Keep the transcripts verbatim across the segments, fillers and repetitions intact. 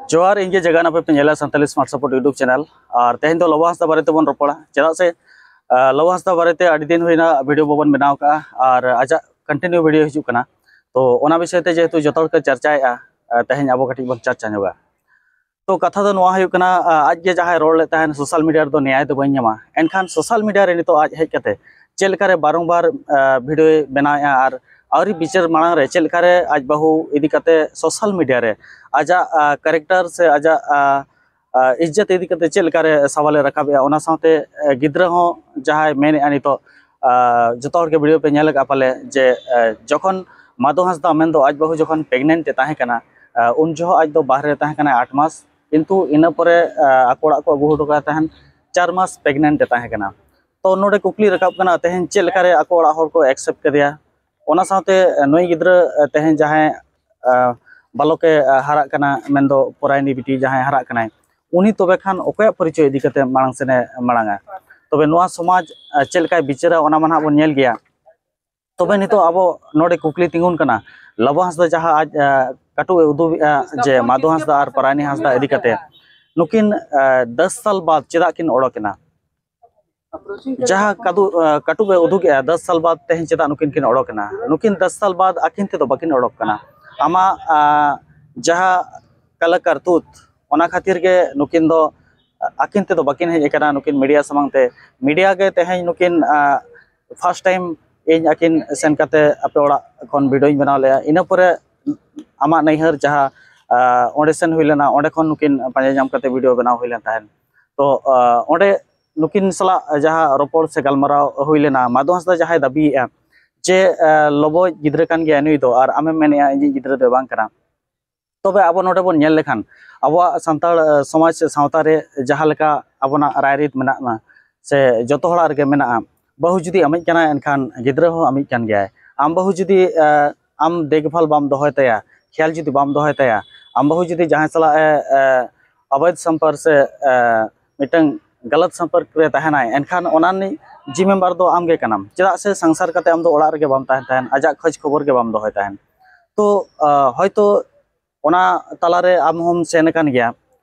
ᱡᱚᱦᱟᱨ, ᱤᱧ ᱜᱮ ᱡᱟᱜᱟᱱ, ᱟᱯᱮ ᱯᱮ ᱧᱮᱞᱟ Santali Smart Support YouTube channel᱾ ᱟᱨ ᱛᱮᱦᱮᱧ ᱫᱚ ᱞᱚᱵᱚ ᱦᱟᱸᱥᱫᱟ ᱵᱟᱨᱮ ᱛᱮᱵᱚᱱ ᱨᱚᱯᱚᱲᱟ᱾ ᱪᱮᱫᱟᱜ ᱥᱮ, ᱟᱸ, ᱞᱚᱵᱚ ᱦᱟᱸᱥᱫᱟ ᱵᱟᱨᱮ ᱛᱮ ᱟᱹᱰᱤ ᱫᱤᱱ ᱦᱩᱭᱱᱟ ᱵᱷᱤᱰᱤᱭᱳ ᱵᱟᱵᱚᱱ ᱵᱮᱱᱟᱣ ᱠᱟᱜᱼᱟ, ᱟᱨ ᱟᱡᱟᱜ ᱠᱚᱱᱴᱤᱱᱤᱭᱩ ᱵᱷᱤᱰᱤᱭᱳ ᱦᱤᱡᱩᱜ ᱠᱟᱱᱟ᱾ ᱛᱚ, ᱚᱱᱟ ᱵᱤᱥᱚᱭ ᱛᱮ ᱡᱮᱦᱮᱛᱩ ᱡᱚᱛᱚ ᱦᱚᱲ ᱠᱚ ᱪᱟᱨᱪᱟᱭᱮᱫᱼᱟ, ᱟᱸ, ᱛᱮᱦᱮᱧ ᱟᱵᱚ ᱠᱟᱹᱴᱤᱡ ᱵᱚᱱ ᱪᱟᱨᱪᱟ ᱧᱚᱜᱟ᱾ ᱛᱚ, ᱠᱟᱛᱷᱟ ᱫᱚ ᱱᱚᱣᱟ ᱦᱩᱭᱩᱜ ᱠᱟᱱᱟ, ᱟᱸ, ᱟᱡ ᱜᱮ ᱡᱟᱦᱟᱸᱭ ᱨᱚᱲ ᱞᱮᱫ ᱛᱟᱦᱮᱱ, ᱥᱳᱥᱟᱞ ᱢᱤᱰᱤᱭᱟ ᱨᱮᱫᱚ ᱱᱮᱭᱟᱭ ᱫᱚ ᱵᱟᱹᱧ ᱧᱟᱢᱟ᱾ ᱮᱱᱠᱷᱟᱱ ᱥᱳᱥᱟᱞ ᱢᱤᱰᱤᱭᱟ ᱨᱮ ᱱᱤᱛᱚᱜ ᱟᱡ ᱦᱮᱡ ᱠᱟᱛᱮ ᱪᱮᱫ ᱞᱮᱠᱟᱨᱮ ᱵᱟᱨᱚᱝᱵᱟᱨ, ᱟᱸ, ᱵᱷᱤᱰᱤᱭᱳᱭ ᱵᱮᱱᱟᱣᱮᱫᱼᱟ, ᱟᱨ ᱟᱹᱣᱨᱤ ᱵᱤᱪᱟᱹᱨ ᱢᱟᱲᱟᱝ ᱨᱮ ᱪᱮᱫ ᱞᱮᱠᱟᱨᱮ ᱟᱡ ᱵᱟᱹᱦᱩ ᱤᱫᱤ ᱠᱟᱛᱮ ᱥᱳᱥᱟᱞ ᱢᱤᱰᱤᱭᱟ ᱨᱮ ᱟᱡᱟᱜ, ᱟᱸ, ᱠᱮᱨᱮᱠᱴᱟᱨ ᱥᱮ ᱟᱡᱟᱜ, ᱟᱸ, ᱟᱸ, ᱤᱡᱽᱡᱚᱛ ᱤᱫᱤ ᱠᱟᱛᱮ ᱪᱮᱫ ᱞᱮᱠᱟᱨᱮ ᱥᱟᱣᱟᱞᱮ ᱨᱟᱠᱟᱵᱮᱜᱼᱟ, ᱚᱱᱟ ᱥᱟᱶᱛᱮ, ᱟᱸ, ᱜᱤᱫᱽᱨᱟᱹ ᱦᱚᱸ ᱡᱟᱦᱟᱸᱭ ᱢᱮᱱᱮᱜᱼᱟ ᱱᱤᱛᱚᱜ, ᱟᱸ, ᱡᱚᱛᱚ ᱦᱚᱲ ᱜᱮ ᱵᱷᱤᱰᱤᱭᱳ ᱯᱮ ᱧᱮᱞ ᱟᱠᱟᱫᱼᱟ ᱯᱟᱞᱮ, ᱡᱮ, ᱟᱸ, ᱡᱚᱠᱷᱚᱱ ᱢᱟᱫᱷᱩ ᱦᱟᱸᱥᱫᱟ ᱢᱮᱱᱫᱚ ᱟᱡ ᱵᱟᱹᱦᱩ ᱡᱚᱠᱷᱚᱱ ᱯᱨᱮᱜᱱᱮᱱᱴ ᱮ ᱛᱟᱦᱮᱸ ᱠᱟᱱᱟ, ᱟᱸ, ᱩᱱ ᱡᱚᱦᱚᱜ ᱟᱡ ᱫᱚ ᱵᱟᱦᱨᱮ ᱨᱮ ᱛᱟᱦᱮᱸ ᱠᱟᱱᱟᱭ ᱟᱴ ᱢᱟᱥ, ᱠᱤᱱᱛᱩ ᱤᱱᱟᱹ ᱯᱚᱨᱮ, ᱟᱸ, ᱟᱠᱚ ᱚᱲᱟᱜ ᱠᱚ ᱟᱹᱜᱩ ᱦᱚᱴᱚ ᱠᱟᱭ ᱛᱟᱦᱮᱱ, ᱪᱟᱨ ᱢᱟᱥ ᱯᱨᱮᱜᱱᱮᱱᱴ ᱮ ᱛᱟᱦᱮᱸ ᱠᱟᱱᱟ᱾ ᱛᱚ, ᱱᱚᱰᱮ ᱠᱩᱠᱞᱤ ᱨᱟᱠᱟᱵ ᱠᱟᱱᱟ, ᱛᱮᱦᱮᱧ ᱪᱮᱫ ᱞᱮᱠᱟᱨᱮ ᱟᱠᱚ ᱚᱲᱟᱜ ᱦᱚᱲ ᱠᱚ ᱮᱠᱥᱮᱯᱴ ᱠᱮᱫᱮᱭᱟ? ᱚᱱᱟ ᱥᱟᱶᱛᱮ, ᱟᱸ, ᱱᱩᱭ ᱜᱤᱫᱽᱨᱟᱹ, ᱟᱸ, ᱛᱮᱦᱮᱧ ᱡᱟᱦᱟᱸᱭ, ᱟᱸ, ᱵᱟᱞᱚᱠᱮ, ᱟᱸ, ᱦᱟᱨᱟᱜ ᱠᱟᱱᱟ, ᱢᱮᱱᱫᱚ ᱯᱚᱨᱟᱭᱱᱤ ᱵᱤᱴᱤ ᱡᱟᱦᱟᱸᱭ ᱦᱟᱨᱟᱜ ᱠᱟᱱᱟᱭ, ᱩᱱᱤ ᱛᱚᱵᱮ ᱠᱷᱟᱱ ᱚᱠᱚᱭᱟᱜ ᱯᱚᱨᱤᱪᱚᱭ ᱤᱫᱤ ᱠᱟᱛᱮ ᱢᱟᱲᱟᱝ ᱥᱮᱱᱮ ᱢᱟᱲᱟᱝᱟ? ᱛᱚᱵᱮ ᱱᱚᱣᱟ ᱥᱚᱢᱟᱡᱽ, ᱟᱸ, ᱪᱮᱫ ᱞᱮᱠᱟᱭ ᱵᱤᱪᱟᱹᱨᱟ, ᱚᱱᱟ ᱢᱟ ᱱᱟᱦᱟᱜ ᱵᱚᱱ ᱧᱮᱞ ᱜᱮᱭᱟ᱾ ᱛᱚᱵᱮ ᱱᱤᱛᱚᱜ ᱟᱵᱚ ᱱᱚᱰᱮ ᱠᱩᱠᱞᱤ ᱛᱤᱸᱜᱩᱱ ᱠᱟᱱᱟ, ᱞᱚᱵᱚ ᱦᱟᱸᱥᱫᱟ ᱡᱟᱦᱟᱸ ᱟᱡ, ᱟᱸ, ᱠᱟᱹᱴᱩᱵ ᱮ ᱩᱫᱩᱜᱮᱜᱼᱟ ᱡᱮ ᱢᱟᱫᱷᱩ ᱦᱟᱸᱥᱫᱟ ᱟᱨ ᱯᱚᱨᱟᱭᱱᱤ ᱦᱟᱸᱥᱫᱟ ᱤᱫᱤ ᱠᱟᱛᱮ, ᱱᱩᱠᱤᱱ, ᱟᱸ, ᱫᱚᱥ ᱥᱟᱞ ᱵᱟᱫ ᱪᱮᱫᱟᱜ ᱠᱤᱱ ᱚᱰᱚᱠᱮᱱᱟ? ᱡᱟᱦᱟᱸ ᱠᱟᱫᱩ-, ᱟᱸ, ᱠᱟᱹᱴᱩᱵ ᱮ ᱩᱫᱩᱜᱮᱜᱼᱟ, ᱫᱚᱥ ᱥᱟᱞ ᱵᱟᱫ ᱛᱮᱦᱮᱧ ᱪᱮᱫᱟᱜ ᱱᱩᱠᱤᱱ ᱠᱤᱱ ᱚᱰᱚᱠᱮᱱᱟ? ᱱᱩᱠᱤᱱ ᱫᱚᱥ ᱥᱟᱞ ᱵᱟᱫ ᱟᱹᱠᱤᱱ ᱛᱮᱫᱚ ᱵᱟᱹᱠᱤᱱ ᱚᱰᱚᱠ ᱠᱟᱱᱟ᱾ ᱟᱢᱟᱜ, ᱟᱸ, ᱡᱟᱦᱟᱸ ᱠᱟᱞᱟ ᱠᱟᱨᱛᱩᱛ, ᱚᱱᱟ ᱠᱷᱟᱹᱛᱤᱨ ᱜᱮ ᱱᱩᱠᱤᱱ ᱫᱚ ᱟᱹᱠᱤᱱ ᱛᱮᱫᱚ ᱵᱟᱹᱠᱤᱱ ᱦᱮᱡ ᱟᱠᱟᱱᱟ ᱱᱩᱠᱤᱱ ᱢᱤᱰᱤᱭᱟ ᱥᱟᱢᱟᱝ ᱛᱮ᱾ ᱢᱤᱰᱤᱭᱟ ᱜᱮ ᱛᱮᱦᱮᱧ ᱱᱩᱠᱤᱱ, ᱟᱸ, ᱯᱷᱟᱥᱴ ᱴᱟᱭᱤᱢ ᱤᱧ ᱟᱹᱠᱤᱱ ᱥᱮᱱ ᱠᱟᱛᱮ ᱟᱯᱮ ᱚᱲᱟᱜ ᱠᱷᱚᱱ ᱵᱷᱤᱰᱤᱭᱳᱧ ᱵᱮᱱᱟᱣ ᱞᱮᱜᱼᱟ᱾ ᱤᱱᱟᱹ ᱯᱚᱨᱮ ᱟᱢᱟᱜ ᱱᱟᱹᱭᱦᱟᱹᱨ ᱡᱟᱦᱟᱸ, ᱟᱸ, ᱚᱸᱰᱮ ᱥᱮᱱ ᱦᱩᱭ ᱞᱮᱱᱟ, ᱚᱸᱰᱮ ᱠᱷᱚᱱ ᱱᱩᱠᱤᱱ ᱯᱟᱸᱡᱟ ᱧᱟᱢ ᱠᱟᱛᱮ ᱵᱷᱤᱰᱤᱭᱳ ᱵᱮᱱᱟᱣ ᱦᱩᱭ ᱞᱮᱱ ᱛᱟᱦᱮᱸᱫ᱾ ᱛᱚ, ᱟᱸ, ᱚᱸᱰᱮ ᱱᱩᱠᱤᱱ ᱥᱟᱞᱟᱜ ᱡᱟᱦᱟᱸ ᱨᱚᱯᱚᱲ ᱥᱮ ᱜᱟᱞᱢᱟᱨᱟᱣ ᱦᱩᱭ ᱞᱮᱱᱟ, ᱢᱟᱫᱷᱩ ᱦᱟᱸᱥᱫᱟ ᱡᱟᱦᱟᱸᱭ ᱫᱟᱹᱵᱤᱭᱮᱜᱼᱟ ᱡᱮ, ᱟᱸ, ᱞᱚᱵᱚᱭᱤᱡ ᱜᱤᱫᱽᱨᱟᱹ ᱠᱟᱱ ᱜᱮᱭᱟᱭ ᱱᱩᱭ ᱫᱚ, ᱟᱨ ᱟᱢᱮᱢ ᱢᱮᱱᱮᱜᱼᱟ ᱤᱧᱤᱡ ᱜᱤᱫᱽᱨᱟᱹ ᱫᱚ ᱵᱟᱝ ᱠᱟᱱᱟ᱾ ᱛᱚᱵᱮ ᱟᱵᱚ ᱱᱚᱰᱮ ᱵᱚᱱ ᱧᱮᱞ ᱞᱮᱠᱷᱟᱱ, ᱟᱵᱚᱣᱟᱜ ᱥᱟᱱᱛᱟᱲ, ᱟᱸ, ᱥᱚᱢᱟᱡᱽ ᱥᱮ ᱥᱟᱶᱛᱟ ᱨᱮ ᱡᱟᱦᱟᱸ ᱞᱮᱠᱟ ᱟᱵᱚᱱᱟᱜ ᱨᱟᱭᱨᱤᱛ ᱢᱮᱱᱟᱜᱼᱟ ᱥᱮ ᱡᱚᱛᱚ ᱦᱚᱲᱟᱜ ᱨᱮᱜᱮ ᱢᱮᱱᱟᱜᱼᱟ, ᱵᱟᱹᱦᱩ ᱡᱩᱫᱤ ᱟᱢᱤᱡ ᱠᱟᱱᱟᱭ, ᱮᱱᱠᱷᱟᱱ ᱜᱤᱫᱽᱨᱟᱹ ᱦᱚᱸ ᱟᱢᱤᱡ ᱠᱟᱱ ᱜᱮᱭᱟᱭ᱾ ᱟᱢ ᱵᱟᱹᱦᱩ ᱡᱩᱫᱤ, ᱟᱸ, ᱟᱢ ᱫᱮᱠᱷᱵᱷᱟᱞ ᱵᱟᱢ ᱫᱚᱦᱚᱭ ᱛᱟᱭᱟ, ᱠᱷᱮᱭᱟᱞ ᱡᱩᱫᱤ ᱵᱟᱢ ᱫᱚᱦᱚᱭ ᱛᱟᱭᱟ, ᱟᱢ ᱵᱟᱹᱦᱩ ᱡᱩᱫᱤ ᱡᱟᱦᱟᱸᱭ ᱥᱟᱞᱟᱜ ᱮ, ᱮ, ᱚᱵᱚᱭᱫᱷ ᱥᱚᱢᱯᱚᱨᱠ ᱥᱮ, ᱮ, ᱢᱤᱫᱴᱟᱝ ᱜᱟᱞᱟᱛ ᱥᱚᱢᱯᱚᱨᱠ ᱨᱮ ᱛᱟᱦᱮᱱᱟᱭ, ᱮᱱᱠᱷᱟᱱ ᱚᱱᱟ ᱨᱤᱱᱤᱡ ᱡᱤᱢᱮᱢᱵᱟᱨ ᱫᱚ ᱟᱢ ᱜᱮ ᱠᱟᱱᱟᱢ᱾ ᱪᱮᱫᱟᱜ ᱥᱮ ᱥᱚᱝᱥᱟᱨ ᱠᱟᱛᱮ ᱟᱢ ᱫᱚ ᱚᱲᱟᱜ ᱨᱮᱜᱮ ᱵᱟᱢ ᱛᱟᱦᱮᱱ ᱛᱟᱦᱮᱱ, ᱟᱡᱟᱜ ᱠᱷᱚᱡᱽ ᱠᱷᱚᱵᱚᱨ ᱜᱮ ᱵᱟᱢ ᱫᱚᱦᱚᱭ ᱛᱟᱦᱮᱱ᱾ ᱛᱚ, ᱟ, ᱦᱚᱭᱛᱚ ᱚᱱᱟ ᱛᱟᱞᱟᱨᱮ ᱟᱢ ᱦᱚᱸᱢ ᱥᱮᱱ ᱟᱠᱟᱱ ᱜᱮᱭᱟ᱾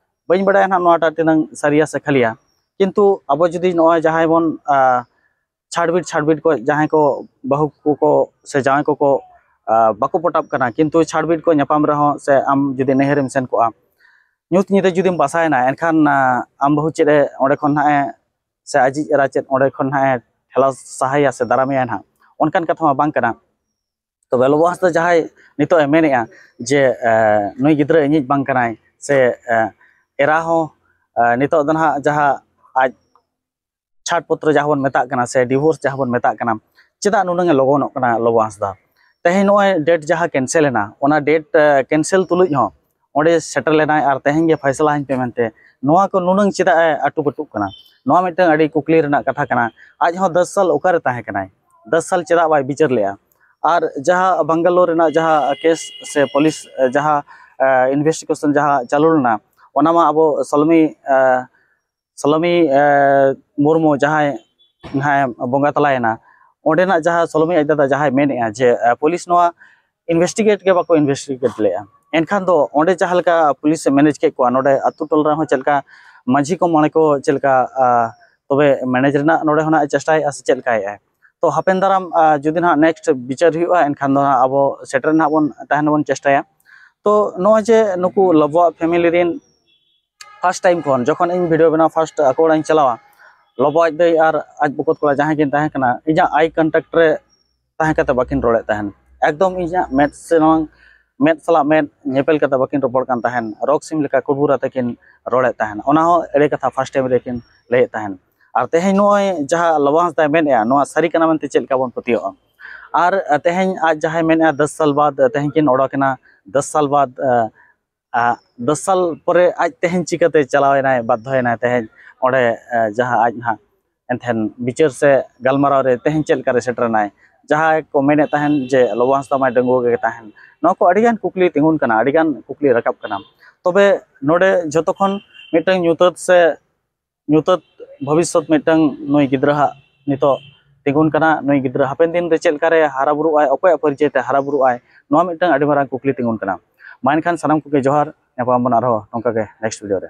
ᱵᱟᱹᱧ ᱵᱟᱲᱟᱭᱟ ᱱᱟᱦᱟᱜ ᱱᱚᱣᱟᱴᱟᱜ ᱛᱤᱱᱟᱹᱝ ᱥᱟᱹᱨᱤᱭᱟ ᱥᱮ ᱠᱷᱟᱹᱞᱤᱭᱟ, ᱠᱤᱱᱛᱩ ᱟᱵᱚ ᱡᱩᱫᱤ ᱱᱚᱜᱼᱚᱭ ᱡᱟᱦᱟᱸᱭ ᱵᱚᱱ ᱟᱸ, ᱪᱷᱟᱲᱵᱤᱴ ᱪᱷᱟᱲᱵᱤᱴ ᱠᱚ ᱡᱟᱦᱟᱸᱭ ᱠᱚ ᱵᱟᱹᱦᱩ ᱠᱚᱠᱚ ᱥᱮ ᱡᱟᱶᱟᱭ ᱠᱚᱠᱚ ᱟᱸ, ᱵᱟᱠᱚ ᱯᱚᱴᱟᱵ ᱠᱟᱱᱟ, ᱠᱤᱱᱛᱩ ᱪᱷᱟᱲᱵᱤᱴ ᱠᱚ ᱧᱟᱯᱟᱢ ᱨᱮᱦᱚᱸ ᱥᱮ ᱟᱢ ᱡᱩᱫᱤ ᱱᱟᱹᱭᱦᱟᱹᱨᱮᱢ ᱥᱮᱱ ᱠᱚᱜᱼᱟ, ᱧᱩᱛ ᱧᱤᱫᱟᱹ ᱡᱩᱫᱤᱢ ᱵᱟᱥᱟᱭᱮᱱᱟ, ᱮᱱᱠᱷᱟᱱ ᱟᱸ, ᱟᱢ ᱵᱟᱹᱦᱩ ᱪᱮᱫ ᱮ ᱚᱸᱰᱮ ᱠᱷᱚᱱ ᱱᱟᱦᱟᱜ ᱮ ᱥᱮ ᱟᱡᱤᱡ ᱮᱨᱟ ᱪᱮᱫ ᱚᱸᱰᱮ ᱠᱷᱚᱱ ᱱᱟᱦᱟᱜ ᱮ ᱴᱷᱮᱞᱟᱣ ᱥᱟᱦᱟᱭᱟ ᱥᱮ ᱫᱟᱨᱟᱢᱮᱭᱟ ᱱᱟᱦᱟᱜ, ᱚᱱᱠᱟᱱ ᱠᱟᱛᱷᱟ ᱢᱟ ᱵᱟᱝ ᱠᱟᱱᱟ᱾ ᱛᱚᱵᱮ ᱞᱚᱵᱚ ᱦᱟᱸᱥᱫᱟ ᱡᱟᱦᱟᱸᱭ ᱱᱤᱛᱚᱜ ᱮ ᱢᱮᱱᱮᱫᱼᱟ ᱡᱮ ᱮ, ᱱᱩᱭ ᱜᱤᱫᱽᱨᱟᱹ ᱤᱧᱤᱡ ᱵᱟᱝ ᱠᱟᱱᱟᱭ ᱥᱮ ᱮ, ᱮᱨᱟ ᱦᱚᱸ ᱮ, ᱱᱤᱛᱚᱜ ᱫᱚ ᱱᱟᱦᱟᱜ ᱡᱟᱦᱟᱸ ᱟᱡ ᱪᱷᱟᱲ ᱯᱚᱛᱨᱚ ᱡᱟᱦᱟᱸ ᱵᱚᱱ ᱢᱮᱛᱟᱜ ᱠᱟᱱᱟ ᱥᱮ ᱰᱤᱵᱷᱳᱨᱥ ᱡᱟᱦᱟᱸ ᱵᱚᱱ ᱢᱮᱛᱟᱜ ᱠᱟᱱᱟ, ᱪᱮᱫᱟᱜ ᱱᱩᱱᱟᱹᱝ ᱮ ᱞᱚᱜᱚᱱᱚᱜ ᱠᱟᱱᱟ ᱞᱚᱵᱚ ᱦᱟᱸᱥᱫᱟ? ᱛᱮᱦᱮᱧ ᱱᱚᱜᱼᱚᱭ ᱰᱮᱴ ᱡᱟᱦᱟᱸ ᱠᱮᱱᱥᱮᱞ ᱮᱱᱟ, ᱚᱱᱟ ᱰᱮᱴ ᱮ, ᱠᱮᱱᱥᱮᱞ ᱛᱩᱞᱩᱡ ᱦᱚᱸ ᱚᱸᱰᱮ ᱥᱮᱴᱮᱨ ᱞᱮᱱᱟᱭ ᱟᱨ ᱛᱮᱦᱮᱧ ᱜᱮ ᱯᱷᱟᱭᱥᱟᱞᱟ ᱟᱹᱧ ᱯᱮ ᱢᱮᱱᱛᱮ, ᱱᱚᱣᱟ ᱠᱚ ᱱᱩᱱᱟᱹᱝ ᱪᱮᱫᱟᱜ ᱮ ᱟᱹᱴᱩ ᱯᱟᱹᱴᱩᱜ ᱠᱟᱱᱟ? ᱱᱚᱣᱟ ᱢᱤᱫᱴᱟᱝ ᱟᱹᱰᱤ ᱠᱩᱠᱞᱤ ᱨᱮᱱᱟᱜ ᱠᱟᱛᱷᱟ ᱠᱟᱱᱟ᱾ ᱟᱡ ᱦᱚᱸ ᱫᱚᱥ ᱥᱟᱞ ᱚᱠᱟᱨᱮ ᱛᱟᱦᱮᱸ ᱠᱟᱱᱟᱭ? ᱫᱚᱥ ᱥᱟᱞ ᱪᱮᱫᱟᱜ ᱵᱟᱭ ᱵᱤᱪᱟᱹᱨ ᱞᱮᱜᱼᱟ? ᱟᱨ ᱡᱟᱦᱟᱸ ᱵᱟᱝᱜᱟᱞᱳᱨ ᱨᱮᱱᱟᱜ ᱡᱟᱦᱟᱸ ᱠᱮᱥ ᱥᱮ ᱯᱩᱞᱤᱥ ᱡᱟᱦᱟᱸ ᱤᱱᱵᱷᱮᱥᱴᱤᱜᱮᱥᱚᱱ ᱡᱟᱦᱟᱸ ᱪᱟᱹᱞᱩ ᱞᱮᱱᱟ, ᱚᱱᱟ ᱢᱟ ᱟᱵᱚ ᱥᱟᱞᱢᱤ ᱥᱟᱞᱚᱢᱤ ᱮ, ᱢᱩᱨᱢᱩ ᱡᱟᱦᱟᱸᱭ ᱱᱟᱦᱟᱜ ᱵᱚᱸᱜᱟ ᱛᱟᱞᱟᱭᱮᱱᱟ, ᱚᱸᱰᱮᱱᱟᱜ ᱡᱟᱦᱟᱸ ᱥᱟᱞᱚᱢᱤ ᱟᱡ ᱫᱟᱫᱟ ᱡᱟᱦᱟᱸᱭ ᱢᱮᱱᱮᱫᱼᱟ ᱡᱮ ᱮ, ᱯᱩᱞᱤᱥ ᱱᱚᱣᱟ ᱤᱱᱵᱷᱮᱥᱴᱤᱜᱮᱴ ᱜᱮ ᱵᱟᱠᱚ ᱤᱱᱵᱷᱮᱥᱴᱤᱜᱮᱴ ᱞᱮᱫᱼᱟ, ᱮᱱᱠᱷᱟᱱ ᱫᱚ ᱚᱸᱰᱮ ᱡᱟᱦᱟᱸ ᱞᱮᱠᱟ ᱯᱩᱞᱤᱥ ᱮ ᱢᱮᱱᱮᱡᱽ ᱠᱮᱫ ᱠᱚᱣᱟ, ᱱᱚᱰᱮ ᱟᱹᱛᱩ ᱴᱚᱞᱟ ᱨᱮᱦᱚᱸ ᱪᱮᱫ ᱞᱮᱠᱟ ᱢᱟᱹᱡᱷᱤ ᱠᱚ ᱢᱚᱬᱮ ᱠᱚ ᱪᱮᱫ ᱞᱮᱠᱟ ᱟ, ᱛᱚᱵᱮ ᱢᱮᱱᱮᱡᱽ ᱨᱮᱱᱟᱜ ᱱᱚᱰᱮ ᱦᱚᱸ ᱱᱟᱦᱟᱜ ᱮ ᱪᱮᱥᱴᱟᱭᱮᱫᱼᱟ ᱥᱮ ᱪᱮᱫ ᱞᱮᱠᱟᱭᱮᱫᱼᱟᱭ? ᱛᱚ ᱦᱟᱯᱮᱱ ᱫᱟᱨᱟᱢ ᱟ, ᱡᱩᱫᱤ ᱱᱟᱦᱟᱜ ᱱᱮᱠᱥᱴ ᱵᱤᱪᱟᱹᱨ ᱦᱩᱭᱩᱜᱼᱟ, ᱮᱱᱠᱷᱟᱱ ᱫᱚ ᱱᱟᱦᱟᱜ ᱟᱵᱚ ᱥᱮᱴᱮᱨ ᱨᱮᱱᱟᱜ ᱵᱚᱱ ᱛᱟᱦᱮᱱ ᱵᱚᱱ ᱪᱮᱥᱴᱟᱭᱟ᱾ ᱛᱚ ᱱᱚᱜᱼᱚᱭ ᱡᱮ ᱱᱩᱠᱩ ᱞᱚᱵᱚᱣᱟᱜ ᱯᱷᱮᱢᱮᱞᱤ ᱨᱮᱱ ᱯᱷᱟᱥᱴ ᱴᱟᱭᱤᱢ ᱠᱷᱚᱱ ᱡᱚᱠᱷᱚᱱ ᱤᱧ ᱵᱷᱤᱰᱤᱭᱳ ᱵᱮᱱᱟᱣ ᱯᱷᱟᱥᱴ ᱟᱠᱚ ᱚᱲᱟᱜ ᱤᱧ ᱪᱟᱞᱟᱣᱟ, ᱞᱚᱵᱚ ᱟᱡ ᱫᱟᱹᱭ ᱟᱨ ᱟᱡ ᱵᱚᱠᱚᱛ ᱠᱚᱲᱟ ᱡᱟᱦᱟᱸᱭ ᱠᱤᱱ ᱛᱟᱦᱮᱸ ᱠᱟᱱᱟ, ᱤᱧᱟᱹᱜ ᱟᱭ ᱠᱚᱱᱴᱟᱠᱴ ᱨᱮ ᱛᱟᱦᱮᱸ ᱠᱟᱛᱮ ᱵᱟᱹᱠᱤᱱ ᱨᱚᱲᱮᱫ ᱛᱟᱦᱮᱱ᱾ ᱮᱠᱫᱚᱢ ᱤᱧᱟᱹᱜ ᱢᱮᱫ ᱥᱮ ᱱᱚᱣᱟ ᱢᱮᱫ ᱥᱟᱞᱟᱜ ᱢᱮᱫ ᱧᱮᱯᱮᱞ ᱠᱟᱛᱮ ᱵᱟᱹᱠᱤᱱ ᱨᱚᱯᱚᱲ ᱠᱟᱱ ᱛᱟᱦᱮᱱ, ᱨᱚᱜᱽ ᱥᱤᱢ ᱞᱮᱠᱟ ᱠᱩᱲᱵᱩᱨ ᱟᱛᱮ ᱠᱤᱱ ᱨᱚᱲᱮᱫ ᱛᱟᱦᱮᱱ᱾ ᱚᱱᱟ ᱦᱚᱸ ᱮᱲᱮ ᱠᱟᱛᱷᱟ ᱯᱷᱟᱥᱴ ᱴᱟᱭᱤᱢ ᱨᱮᱠᱤᱱ ᱞᱟᱹᱭᱮᱫ ᱛᱟᱦᱮᱱ᱾ ᱟᱨ ᱛᱮᱦᱮᱧ ᱱᱚᱜᱼᱚᱭ ᱡᱟᱦᱟᱸ ᱞᱚᱵᱚ ᱦᱟᱸᱥᱫᱟᱭ ᱢᱮᱱᱮᱫᱼᱟ, ᱱᱚᱣᱟ ᱥᱟᱹᱨᱤ ᱠᱟᱱᱟ ᱢᱮᱱᱛᱮ ᱪᱮᱫ ᱞᱮᱠᱟ ᱵᱚᱱ ᱯᱟᱹᱛᱭᱟᱹᱜᱼᱟ? ᱟᱨ ᱛᱮᱦᱮᱧ ᱟᱡ ᱡᱟᱦᱟᱸᱭ ᱢᱮᱱᱮᱫᱼᱟ ᱫᱚᱥ ᱥᱟᱞ ᱵᱟᱫ ᱛᱮᱦᱮᱧ ᱠᱤᱱ ᱚᱰᱚᱠᱮᱱᱟ, ᱫᱚᱥ ᱥᱟᱞ ᱵᱟᱫ ᱟ, ᱫᱚᱥ ᱥᱟᱞ ᱯᱚᱨᱮ ᱟᱡ ᱛᱮᱦᱮᱧ ᱪᱤᱠᱟᱹᱛᱮ ᱪᱟᱞᱟᱣ ᱮᱱᱟᱭ, ᱵᱟᱫᱽᱫᱷᱚ ᱮᱱᱟᱭ ᱛᱮᱦᱮᱧ ᱚᱸᱰᱮ ᱟ, ᱡᱟᱦᱟᱸ ᱟᱡ ᱱᱟᱦᱟᱜ ᱮᱱᱛᱮᱱ ᱵᱤᱪᱟᱹᱨ ᱥᱮ ᱜᱟᱞᱢᱟᱨᱟᱣ ᱨᱮ ᱛᱮᱦᱮᱧ ᱪᱮᱫ ᱞᱮᱠᱟᱨᱮ ᱥᱮᱴᱮᱨᱮᱱᱟᱭ? ᱡᱟᱦᱟᱸᱭ ᱠᱚ ᱢᱮᱱᱮᱫ ᱛᱟᱦᱮᱱ ᱡᱮ ᱞᱚᱵᱚ ᱦᱟᱸᱥᱫᱟ ᱢᱟᱭ ᱰᱟᱺᱜᱩᱣᱟᱹ ᱜᱮ ᱛᱟᱦᱮᱱ, ᱱᱚᱣᱟ ᱠᱚ ᱟᱹᱰᱤᱜᱟᱱ ᱠᱩᱠᱞᱤ ᱛᱤᱸᱜᱩᱱ ᱠᱟᱱᱟ, ᱟᱹᱰᱤᱜᱟᱱ ᱠᱩᱠᱞᱤ ᱨᱟᱠᱟᱵ ᱠᱟᱱᱟ᱾ ᱛᱚᱵᱮ ᱱᱚᱰᱮ ᱡᱚᱛᱚ ᱠᱷᱚᱱ ᱢᱤᱫᱴᱟᱝ ᱧᱩᱛᱟᱹᱛ ᱥᱮ ᱧᱩᱛᱟᱹᱛ ᱵᱷᱚᱵᱤᱥᱥᱚᱛ ᱢᱤᱫᱴᱟᱝ ᱱᱩᱭ ᱜᱤᱫᱽᱨᱟᱹ ᱦᱟᱜ ᱱᱤᱛᱚᱜ ᱛᱤᱸᱜᱩᱱ ᱠᱟᱱᱟ᱾ ᱱᱩᱭ ᱜᱤᱫᱽᱨᱟᱹ ᱦᱟᱯᱮᱱ ᱫᱤᱱ ᱨᱮ ᱪᱮᱫ ᱞᱮᱠᱟᱨᱮ ᱦᱟᱨᱟ ᱵᱩᱨᱩᱜ ᱟᱭ, ᱚᱠᱚᱭᱟᱜ ᱯᱚᱨᱤᱪᱚᱭ ᱛᱮ ᱦᱟᱨᱟ ᱵᱩᱨᱩᱜ ᱟᱭ, ᱱᱚᱣᱟ ᱢᱤᱫᱴᱟᱝ ᱟᱹᱰᱤ ᱢᱟᱨᱟᱝ ᱠᱩᱠᱞᱤ ᱛᱤᱸᱜᱩᱱ ᱠᱟᱱᱟ᱾ ᱢᱟ ᱮᱱᱠᱷᱟᱱ ᱥᱟᱱᱟᱢ ᱠᱚᱜᱮ ᱡᱚᱦᱟᱨ, ᱧᱟᱯᱟᱢ ᱟᱵᱚᱱ ᱟᱨᱦᱚᱸ ᱱᱚᱝᱠᱟ ᱜᱮ next video ᱨᱮ᱾